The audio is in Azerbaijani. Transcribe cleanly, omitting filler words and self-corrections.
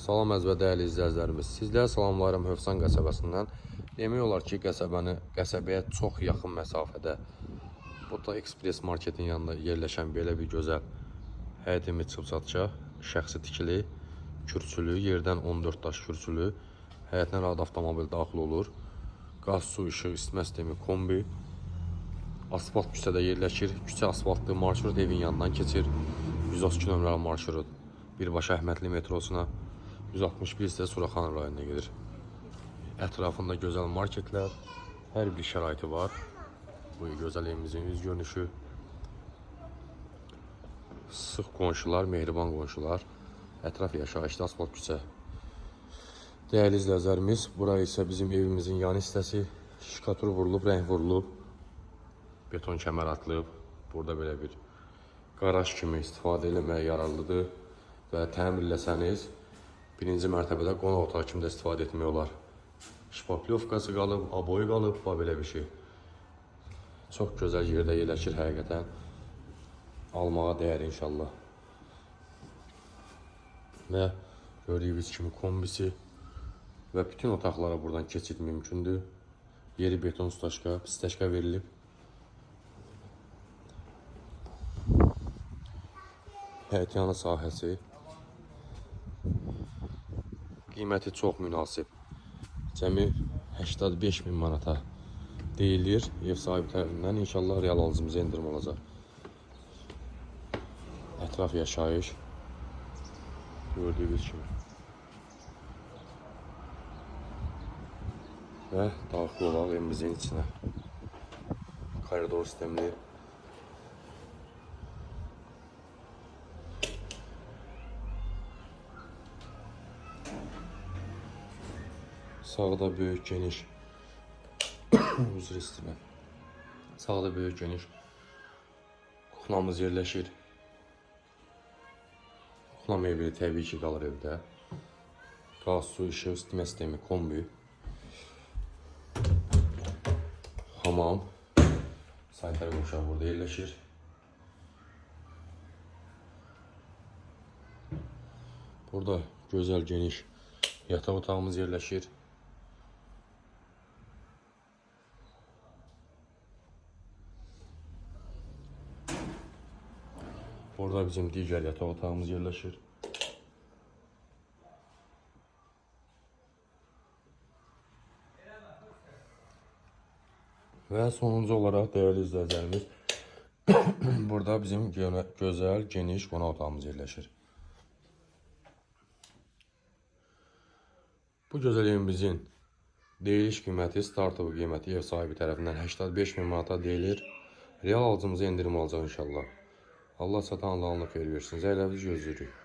Salam əziz və dəyərli izləyicilərimiz. Sizləri salamlayıram Hövsan qəsəbəsindən. Demək olar ki, qəsəbəyə çox yaxın məsafədə Bota Express marketin yanında yerləşən belə bir gözəl həyətimiz çıxıb satışa. Şəxsi tikili, kürsülü, yerdən 14 daş kürsülü, həyətinə rahat avtomobil daxil olur. Qaz, su, işıq, isitmə sistemi, kombi. Asfalt küçədə yerləşir. Küçə asfaltlı marşrut evin yanından keçir. 132 nömrəli marşrut birbaşa Əhmədli metrosuna, 161 isə Suraxanı rayonuna gedir. Ətrafında gözəl marketlər, hər bir şəraiti var. Bu gözəl evimizin üz görünüşü. Sıx qonşular, mehriban qonşular. Ətraf yaşayışlı asfalt küçə. Dəyərli izləyicilərimiz, bura isə bizim evimizin yan hissəsi. Şikatur vurulub, rəng vurulub. Beton kəmər atılıb. Burada belə bir qaraj kimi istifadə eləməyə yararlıdır və təmirləsəniz birinci mərtəbədə qonaq otağı kimi də istifadə etmək olar. Şpaplyovkası qalıb, aboyu qalıb, bax belə bir şey. Çox gözəl yerdə yerləşir həqiqətən. Almağa dəyər inşallah. Və gördüyünüz kimi kombisi və bütün otaqlara buradan keçid mümkündür. Yeri beton staşka, pistəşka verilib. Həyətyanı sahəsi. Qiyməti çox münasib. Cəmi 85 min manata deyilir ev sahibi tərəfindən. İnşallah real alıcımıza endirim olacaq. Ətraf yaşayış gördüyünüz kimi. Və daxil olaq evimizin içinə. Koridor sistemli. Sağda böyük geniş üzr istəyirəm. Sağda böyük geniş kuxnamız yerləşir. Kuxna mebeli təbii ki qalır evdə. Qaz, su, işıq, isitmə sistemi, kombi. Hamam. Sanitar qovşağı burada yerləşir. Burada gözəl geniş yataq otağımız yerləşir. Burada bizim digər yataq otağımız yerləşir. Və sonuncu olaraq dəyərli izləyicilərimiz, burada bizim gözəl, geniş qonaq otağımız yerləşir. Bu gözəl evimizin deyiliş qiyməti, startov qiyməti ev sahibi tərəfindən 85 min manata deyilir. Real alıcımıza endirim olacaq inşallah. Allah satan Allah'ın xeyir versin. Zəhləmizi gözləyirik.